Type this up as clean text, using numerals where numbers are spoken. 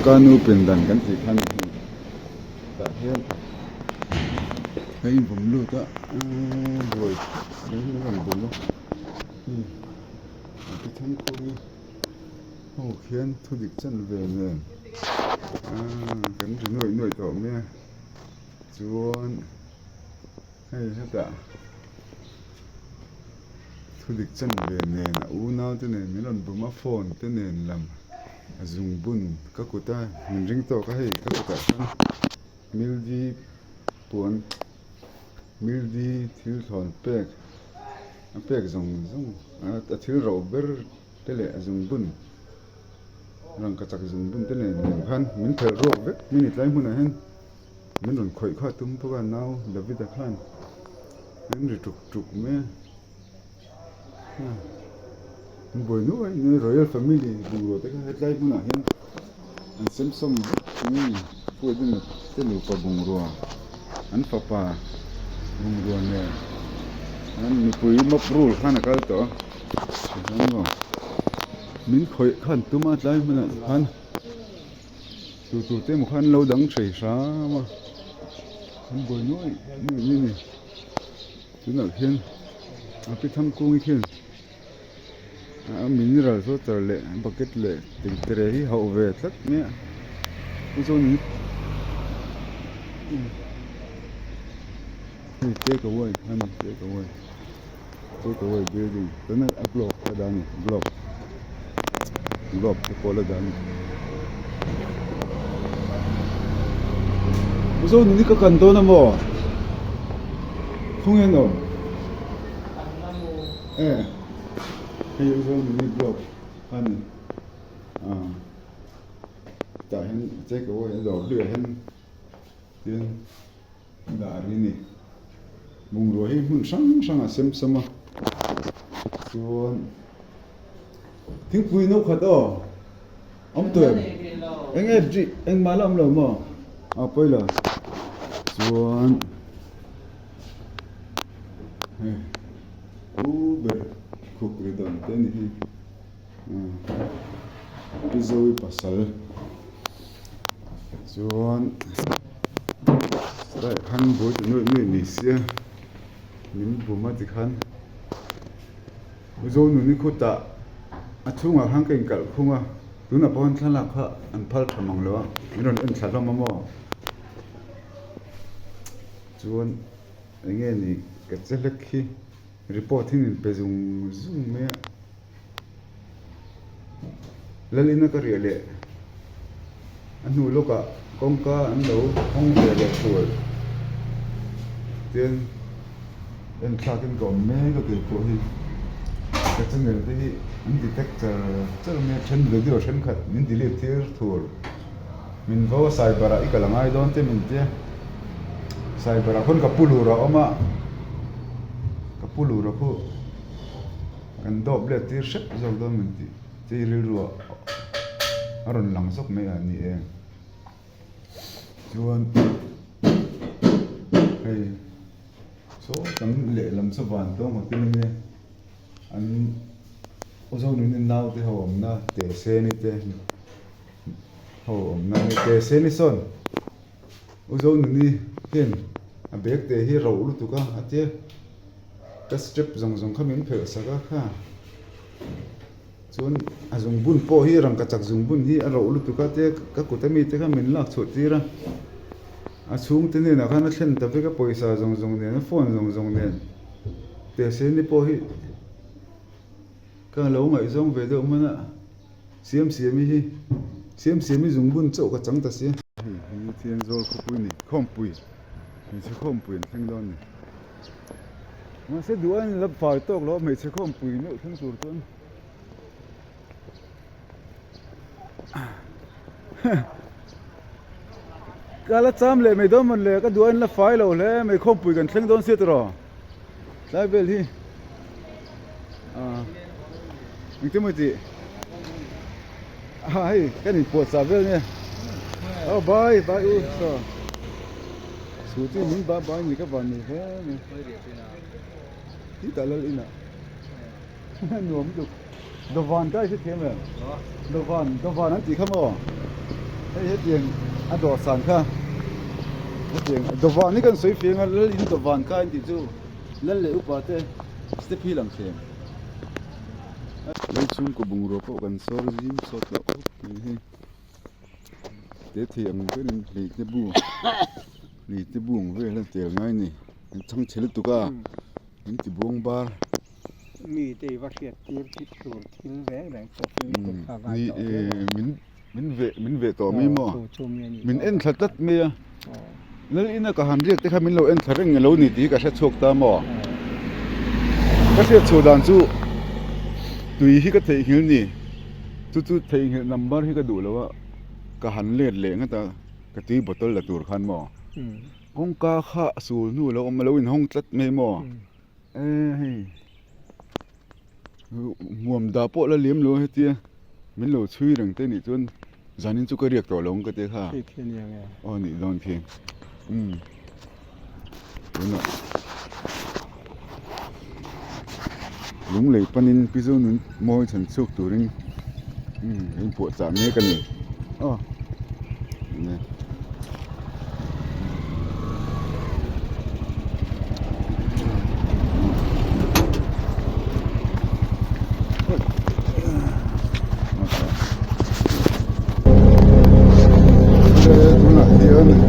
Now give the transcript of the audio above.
Ka nu pindan kan tih kha a ni hei. Tah hian ka invawm lut a buai thil hi an rawn bum a hei a ti thangkhur hi ho khian thu dik chan ve nen kan ri nuaih nuaih tawh mai a chuan hei hetah thu dik chan ve nen a unau te nen min rawn bum a phone te nen lam a zungbun ka kut a min ring tawk a hei ka kutah khan mildi puan mildi thil thlawn pek a pek zawng zawng a thil rauh ber te leh a zungbun rangkachak zungbun te nen nen khan min phelh ruak vek minute lai hmunah hian min rawn khawih kha a tum bawk a nau David-a khan min ri tuk tuk mai a. An buai nuai nuai royal family bungrua te kha hetlai hmunah hian an sem sawm vek mai Pu Edena te nupa bungrua an fapa bungrua nen an nupui mop rul khan a kal tawh a tichuan maw min khawih kha an tum a tlai hmunah khan tu tur te emaw khan an lo dang hrei hram a an buai nuai nuai mai a ni. Tunah khian a pi thangkungi khian a mineral water leh bucket leh tengtere hi hauh ve tlat mai a chu chuan hei take away a ni take away take away building tuna a globe a dah a ni globe globe te pawh la dah a ni Mizo nuni ka kan dawn a maw khawnge an awm e hei Mizo nuni globe a ni ah tah hian take away a dawr hliah hian tin dah rih a ni bungrua hi hmun hrang hrang a sem sam a chuan thingpui no khat aw awm tur eng nge drip engmah la awm lo maw a pawi lo chuan hei u ber khuk ri dawn te a ni hi Pi Zoe pasal chuan tlaiah khan buai ta nuaih nuaih ni sia min bum a tikhan Mizo nuni khutah a chhungah khan ka inkalh khung a tunah pawh khan thlalak kha an phal tha mang lo a min rawn en thla hlawm a maw chuan eng nge ni ka che hlek hi report hi min pe zung zung mai a. Lalina ka riah leh a hnu lawkah kawngka an lo hawng ve leh thuai tin en thlakin ka awm mek a kei pawh hi ka channel te hi an detect char char mai a then video thenkhat min delete tir thur min vo a cyber ah i kal a ngai dawn te min tia cyber ah khawn ka pu lur a awm a ka pu lur a khu. Kan dawp let tir hrep zawk dawn min tih che i rilru ah a rawn lang zawk mai a ni e. Chuan hei saw tam lehlam saw van tawng hotel a nia an Ozonuni naute ho awmna Tehseni te ho awmna a nia Tehseni sawn Ozonuni hian a bag te hi roh lutuk a a tia. Ka strap zawng zawng kha min phelh sak a kha chuan a zungbun pawh hi rangkachak zungbun hi a roh lutuk a tia ka kut ami te kha min lak chhuah tir a a chhungte hnenah khan a thlen ta vek a pawisa zawng zawng nen a phone zawng zawng nen Tehseni pawh hi ka lo ngaihzawng ve deuh hman a Siamsiami hi Siamsiami zungbun chauh ka chang ta sia. Hei hi Thianzawl khawpui ni khawmpui hmeichhe khawmpui an thleng dawn a ni. Mahse duh aiin la fai tawk lo a hmeichhe khawmpui meuh thleng tur chuan ka la cham leh mai dawn mawn le ka duh aiin la fai lo hle mai khawmpui kan thleng dawn sia tiraw tlai vel hi ah engtin maw tih ah hei kan inpuahchah vel nia aw bye bye u saw. Scooty min ba ba ni ka van nei hle mai ti tah lal inah nuam lutuk dawvan kai hre thiam em dawvan dawvan an tih kha maw. Hei hetiang a dawhsan kha hetiang dawvan hi kan sawi fiang a lal in dawvan kha an tih chu lal leh upa te step hi lang thleng. Lei chhungkaw bungrua pawh kan sawr zim sawt loh khawp mai hei te thei ang berin hlei te bu hlei te bu ang vel a tel ngai a ni an chhang chhe lutuk a an ti buang bar. Mi te i va hriat tir thil tur thil reng reng pawh fimkhur kha a ngai tawh viau a. Min min veh min veh tawh mai maw? Min en thla tlat mai a. Lal ina ka han riak te kha min lo en thla reng alo ni tih hi ka hre chhuak ta maw? Ka hriat chhuah dan chu tui hi ka theihnghilh ni. Chu chu theihnghilh number hi ka duh lo a, ka han let leh nghat a, ka tui bottle la tur khan maw? Kawngka kha a sul hnu alo awm a, lo inhawng tlat mai maw? E hei hmuam dah pawh la liam lo hetia min lo chhui reng te nih chuan zanin chu ka riak tawh lo ang ka ti kha aw nih dawn khi umm tunah lunglei panin pi zonun mawi chhan chhuak turin umm a inpuahchah mek a ni aw. Tunah hian.